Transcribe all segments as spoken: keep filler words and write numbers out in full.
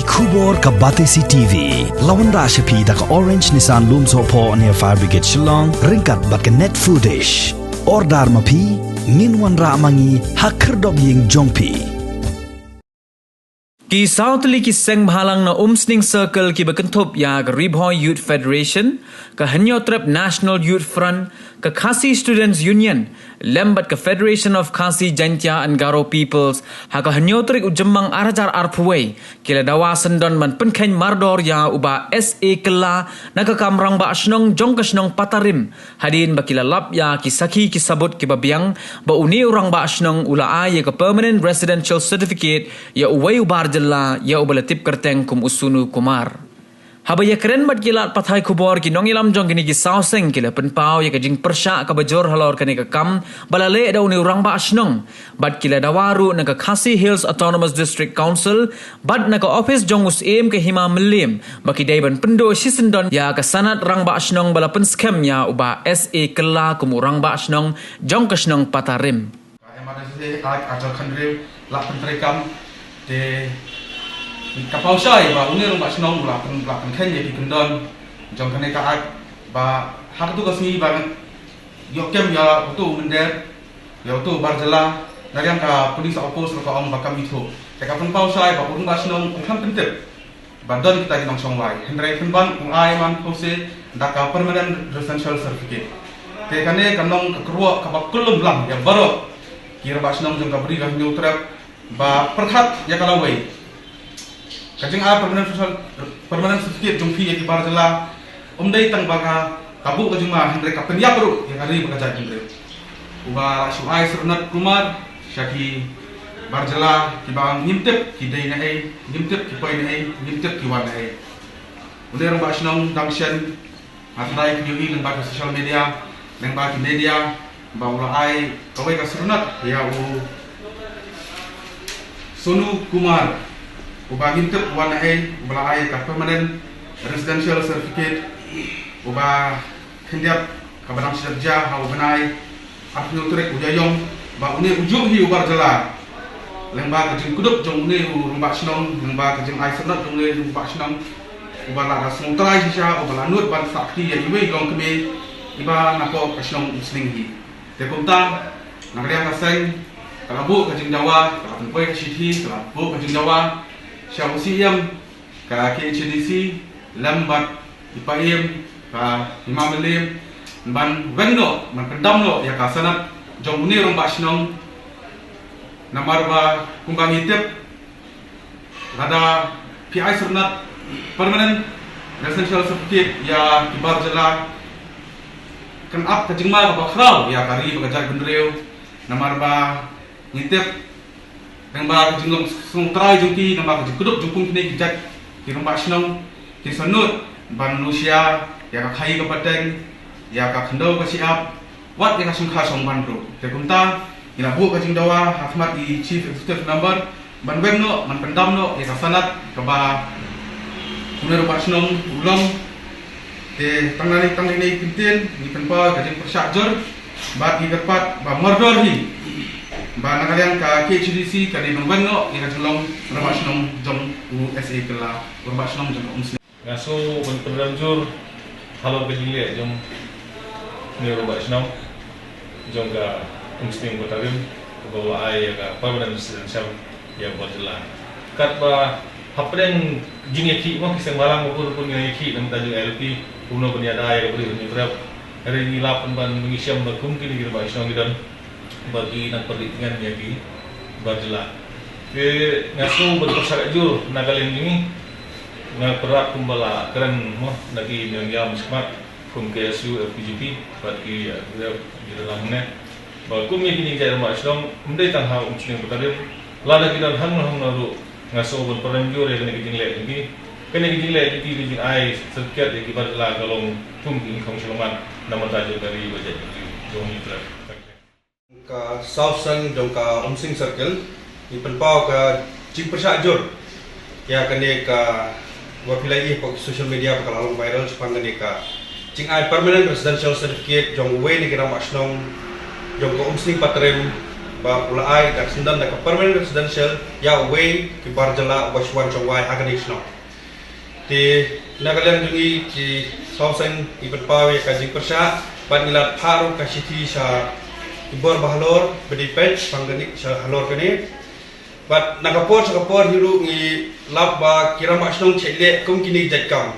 Khubor ka Batesi T V la wanrah sha phi da ka Orange Nissan Lumsohphoh near Fire Brigade Shillong, ryngkat bad ka Net Foodish. Order ma phi, ngin wanrah ma ngi ha khyrdop ïing jong phi. Ki saw tylli ki seng bhalang na Umsning Circle kiba kynthup ïa ka Ri Bhoi Youth Federation, ka Hynñiewtrep National Youth Front, ka Khasi Students Union, lem bad ka Federation of Khasi Jaintia and Garo Peoples, ha ka hynñiew tarik u Jymmang ar hajar arphew wei, ki la dawa syndon ban pynkheiñ mardor ïa u Bah S A Kylla na ka kam rangbah shnong jong ka shnong Patarim, hadien ba ki la lap ïa ki sakhi ki sabut kiba biang ba une u rangbah shnong u la ai ïa ka Permanent Residential Certificate ïa uwei u bar jylla ïa uba la tip kyrteng kum u Sonu Kumar. Haba ïakren bad ki lad pathai khubor, ki nongïalam jong kine ki saw seng ki la pynpaw ïa ka jingpyrshah kaba jur halor kane ka kam ba la leh da une u rangbah shnong, bad ki la dawa ruh na ka Khasi Hills Autonomous District Council bad na ka ophis jong u Syiem ka Hima Mylliem ba ki dei ban pynduh shisyndon ïa ka sanad rangbah shnong ba la pynskhem ïa u Bah S A Kylla kum u rangbah shnong jong ka shnong Patarim. Ka M R S S A Act ar hajar khathynriew la pyntreikam, te ka paw shai ba une u rangbah shnong u la pyn, la pynkheiñ ïa ki kyndon jong kane ka Act ba ha katto ka sngi ba ïoh kem ïa uto u mynder, ïa uto u bar jylla, na liang ka police outpost ruh ka ong ba kam ithuh. Te ka pynpaw shai ba u rangbah shnong um kham pyntip ba don kita ki nongshong wai, hynrei pynban u ai man pose da ka Permanent Residential Certificate. Te kane ka long ka kyrwoh kaba khlem lang ïa baroh ki rangbah shnong jong ka Ri Hynñiewtrep ba pyrkhat ïa ka lawei. Ka jingai Permanent Residential, Permanent Certificate jong phi ïa ki bar jylla um dei tang ba ka ka buh ka jingma, hynrei ka pynïap ruh ïa ka ri bad ka jaitbynriew. Uba la shu ai syrnod kulmar sha ki bar jylla kiba ngim tip ki dei naei, ngim tip ki poi naei, ngim tip ki wan naei. Une u rangbah shnong dang shen, nga tharai phi ïohi lyngba ki social media, lyngba ki media, ba u la ai kawei ka syrnod ïa u Sonu Kumar, uba ngim tip u wan naei, uba la ai ka Permanent Residential Certificate, uba khyndiat kaba dang shu dep jia ha u bnai arphew tarik u Ïaïong, ba une u juh hi u bar jylla. Lyngba ka jingkdup jong une u rangbah shnong, lyngba ka jingai syrnod jong une u rangbah shnong, uba la da sngewtrai shisha, uba la nud ban sakhi ïa iwei i longkmie iba na ka shnong Umsning hi. Te kumta, na ka liang ka seng ka la buh ka jingdawa, ka la pynpoi ka shithi, ka la buh ka jingdawa sha u Syiem ka K H A D C lem bad i Syiem ka Hima Mylliem ban weng noh, ban pyndam noh ïa ka sanad jong une u rangbah shnong. Namar ba kumba ngi tip, lada phi ai syrnod Permanent Residential Certificate ïa ki bar jylla, kan ap ka jingma kaba khraw ïa ka ri bad ka jaitbynriew. Namar ba ngi tip, lyngba ka jinglong sngewtrai jong ki, lyngba ka jingkdup jong kum kine ki jait ki rangbah shnong, ki sngewnud ban lushia ïa ka khaii ka pateng, ïa ka khyndew ka shyiap, wat ïa ka shongkha shongman ruh. Te kumta ngi la buh ka jingdawa ha khmat i Chief Executive Member ban weng noh, ban pyndam noh ïa ka sanad kaba une u rangbah shnong u long. Te tang nangne, tang nangne ki ktien, ngi pynpaw ka jingpyrshah jur bad ngi kyrpad ba mardor hi ba na ka liang ka K H A D C ka dei ban weng noh ïa ka jinglong rangbah shnong jong u S A Kylla, rangbah shnong jong ka Umsning. Nga sngew ban pynrem jur halor ka jingleh jong une u rangbah shnong jong ka Umsning Patarim, kaba u la ai ïa ka permanent residential ïa u bar jylla. Katba hapdeng jingïakhih mo, ki seng bhalang mo, bun bun jingïakhih na ka bynta jong L P, kumno ban ïada ïa ka Ri Hynñiewtrep. Hynrei ngi lap ban, ban ngi shem ba kum kine ki rangbah shnong ki don ba ki nang pynrih tngen ïa ki bar jylla. Te nga sngew ban pyrshah jur na ka liang jong ngi, nga pyrshah kumba la kren mo na ki nongïalam shakhmat, kum K S U, F K J P bad ki, eh, ki, eh, ki dalam ne. Ba kum ïa kine ki jait rangbah shnong, ym dei tang ha Umsning Patarim, lada ki don hangno hangno ruh, nga sngew ban pynrem jur ïa kane ka jingleh jong ki. Kane ka jingleh jong ki, ka jingai certificate ïa ki bar jylla, ka long kum ki nyngkong shyllangmat na ka bynta jong ka ri bad ka jaitbynriew jong ngi Hynñiewtrep. Ka saw seng jong ka Umsning Circle, ngi pynpaw ka jingpyrshah jur ïa kane kaba phi la ïohi ha social media ba ka la long viral shaphang kane ka jingai permanent residential certificate jong uwei na ki rangbah shnong jong ka Umsning Patarim, ba u la ai da ka syndon da ka permanent residential ïa uwei ki bar jylla uba shu wan shong wai ha kane ka shnong. Te na ka liang jong ngi ki sawseng i pynpaw ïa ka jingpyrshah bad ngi la phah ruh ka shithi sha ki bor ba halor ba dei peit shaphang kane sha halor kane. Bad na ka por sha ka por hi ruh ngi lap ba ki rangbah shnong cheh leh kum kine ki jait kam.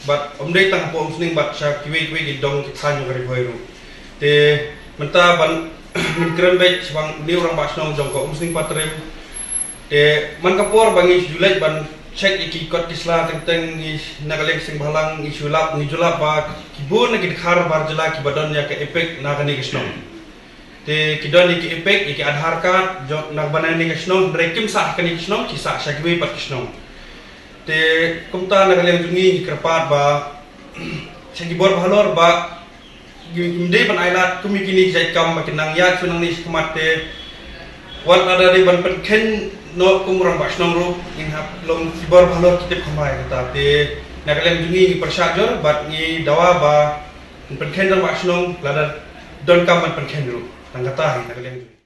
Bad ym dei tang hapoh Umsning bad sha kiwei kiwei ki dong ki thaiñ jong ka Ri Bhoi ruh. Te mynta ban ngin kren beit shaphang une u rangbah shnong jong ka Umsning Patrim. Te man ka por ba ngi shu leit ban check ïa ki kot ki sla teng teng ngi na ka liang seng bhalang ngi shu lap ngi ju lap ba ki bun na ki dkhar bar jylla kiba don ïa ka EPIC na kane ka shnong. Te ki don ïa ki EPIC ïa ki Aadhaar card jong na kaba na kane ka shnong hynrei kim sah ha kane ka shnong ki sah sha kiwei pat ki shnong. Te kumta na ka liang jong ngi ngi kyrpad ba sha ki bor ba halor ba kim dei ban ailad kum ïa kine ki jait kam ba kin nang ïaid shu nangne sha khmat te wat lada dei ban pynkheiñ noh kum u rangbah shnong ruh ngin hap long ki bor ba halor ki tip kham bha ïa kata. Te na ka liang jong ngi ngi pyrshah jur bad ngi dawa ba pynkheiñ rangbah shnong lada donkam ban pynkheiñ ruh. Tang kata hi na ka liang jong ngi.